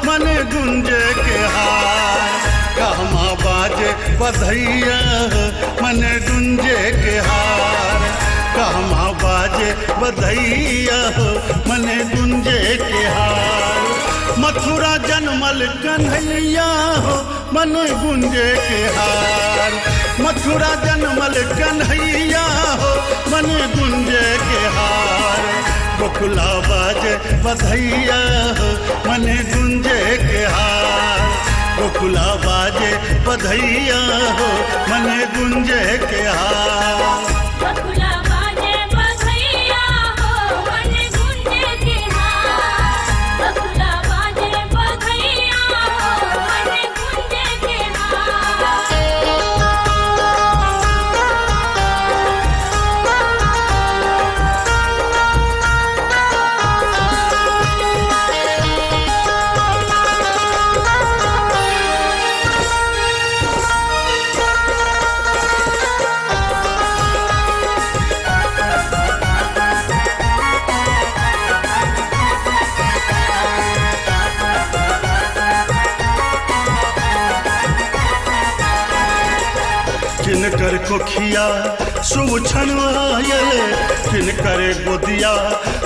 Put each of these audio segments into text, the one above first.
मन गुंजे के हार। कहमा बाजे बधैया हो मन गुंजे के हार। कहमा बाजे बधैया हो मन गुंजे के हार। मथुरा जनमल कन्हैया हो मन गुंजे के हार। मथुरा जनमल कन्हैया हो मन गुंजे के हार। गोकुला बाजे बधैया हो मन गुंजे के हार। गोकुला बाजे बधैया हो मन गुंजे के हार। गोकुला बाजे बधैया हो मन गुंजे के हार। गोकुला बाजे बधैया हो मन गुंजे के हार। किनकर कोखिया शुभ क्षण आयल, किनकर गोदिया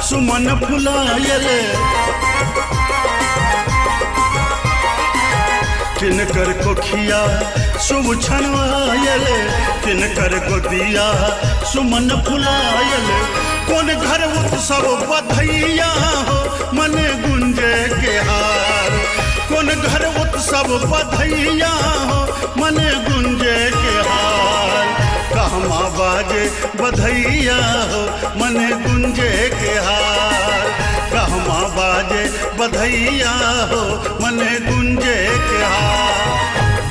सुमन फुलायल। किनकर कोखिया शुभ क्षण आयल, किनकर गोदिया सुमन फुलायल। कौन घर उत्सव बधैया हो मन गुंजे के हार। कौन घर उत्सव बधैया हो मन गुंजे के हार। कहमा बाजे बधैया हो मन गुंजे के हार। कहमा बाजे बधैया हो मन गुंजे के हार।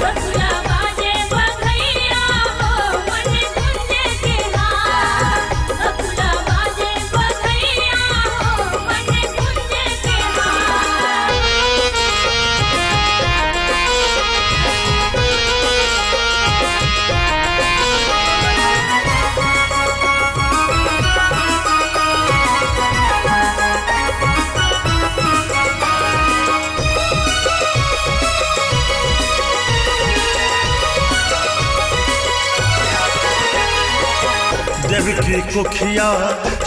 गोकुला बाजे बधैया हो मन गुंजे के हार। गोकुला बाजे बधैया हो मन गुंजे के हार। देवकी कोखिया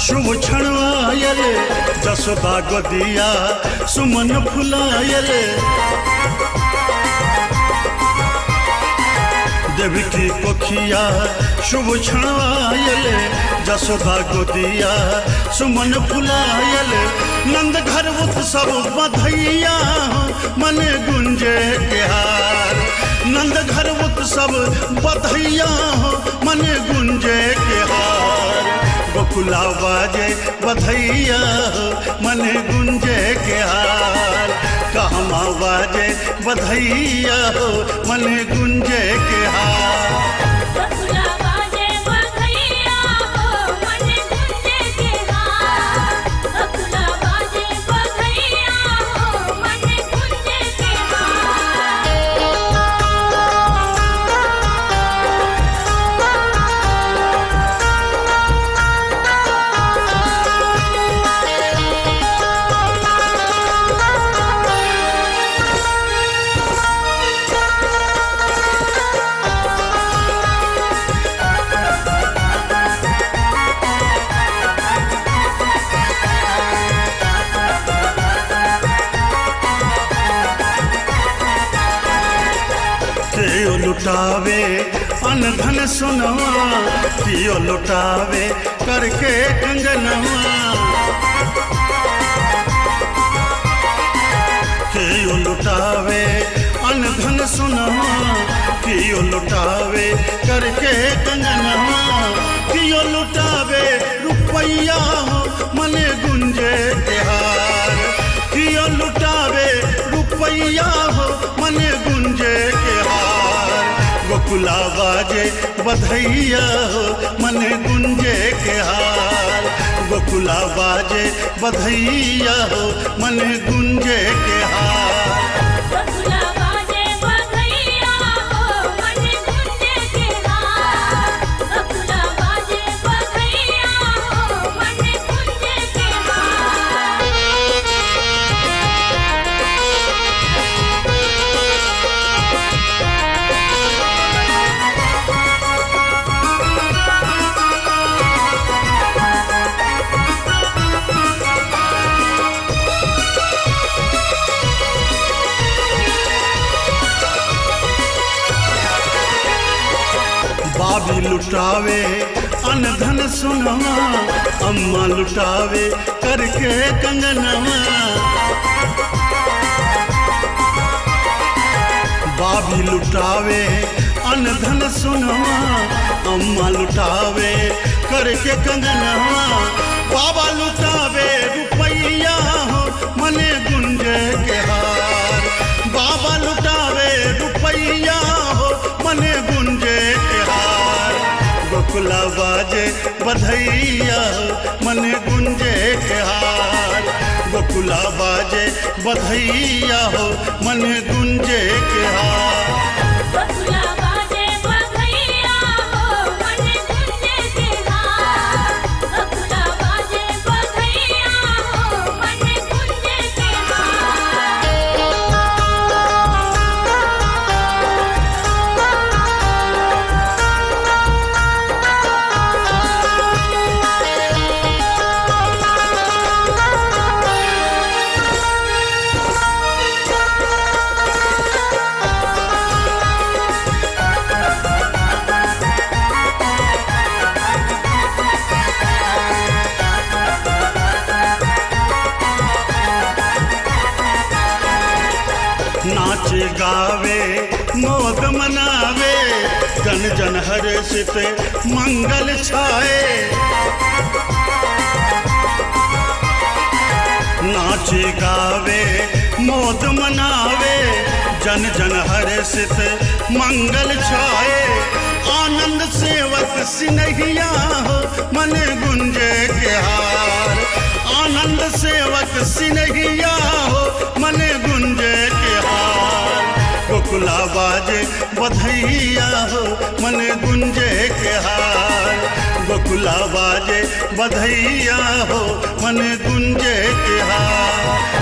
शुभ क्षण आयल, जसोदा गोदिया सुमन फुलायल। देवकी कोखिया शुभ क्षण आयल, जसोदा गोदिया सुमन फुलायल। नंद घर उत्सव बधैया हो मन गुंजे के हार। नंद घर उत्सव बधैया हो मन गुंजे के हार। गोकुला बाजे बधैया हो मन गुंजे के हार। कहमा बाजे बधैया हो मन गुंजे के हार। गोकुला बाजे बधैया हो मन गुंजे के हार। गोकुला बाजे बधैया हो मन गुंजे के हार। केयो लुटावे अनधन सोनवा, कियो लुटावे करके कंगनवा। केयो लुटावे अनधन सोनवा, कियो लुटावे करके कंगनवा। कियो लुटावे रुपैया हो मन गुंजे के हार। कियो लुटावे रुपैया हो मन गुंजे के हार। गोकुला बाजे बधैया हो मन गुंजे के हार। गोकुला बाजे बधैया हो मन गुंजे के हार। गोकुला बाजे बधैया हो मन गुंजे के हार। गोकुला बाजे बधैया हो मन गुंजे के हार। लुटावे अनधन सोनवा, अम्मा लुटावे करके कंगनवा। बाबी लुटावे अनधन सोनवा, अम्मा लुटावे करके कंगनवा। बाबा लुटावे रुपैया हो मने गुंजे के हार। बाबा लुटावे रुपैया हो मने गुंजे के हार। गोकुला बाजे बधैया हो मने गुंजे के हार। गोकुला बाजे बधैया हो मने गुंजे के हार। बकुला बाजे बधैया हो मन गुंजे के हार। बकुला बाजे बधैया हो मन गुंजे के हार। नाच गावे मोद मनावे, जन जन हर्षित मंगल छाए। नाच गावे मोद मनावे, जन जन हर्षित मंगल छाए। आनंद सेवक सिनहिया हो मन गुंजे के हार। आनंद सेवक सिनहिया हो मन गुंजे के हार। गोकुला बाजे बधैया हो मन गुंजे के हार। गोकुला बाजे बधैया हो मन गुंजे के हार।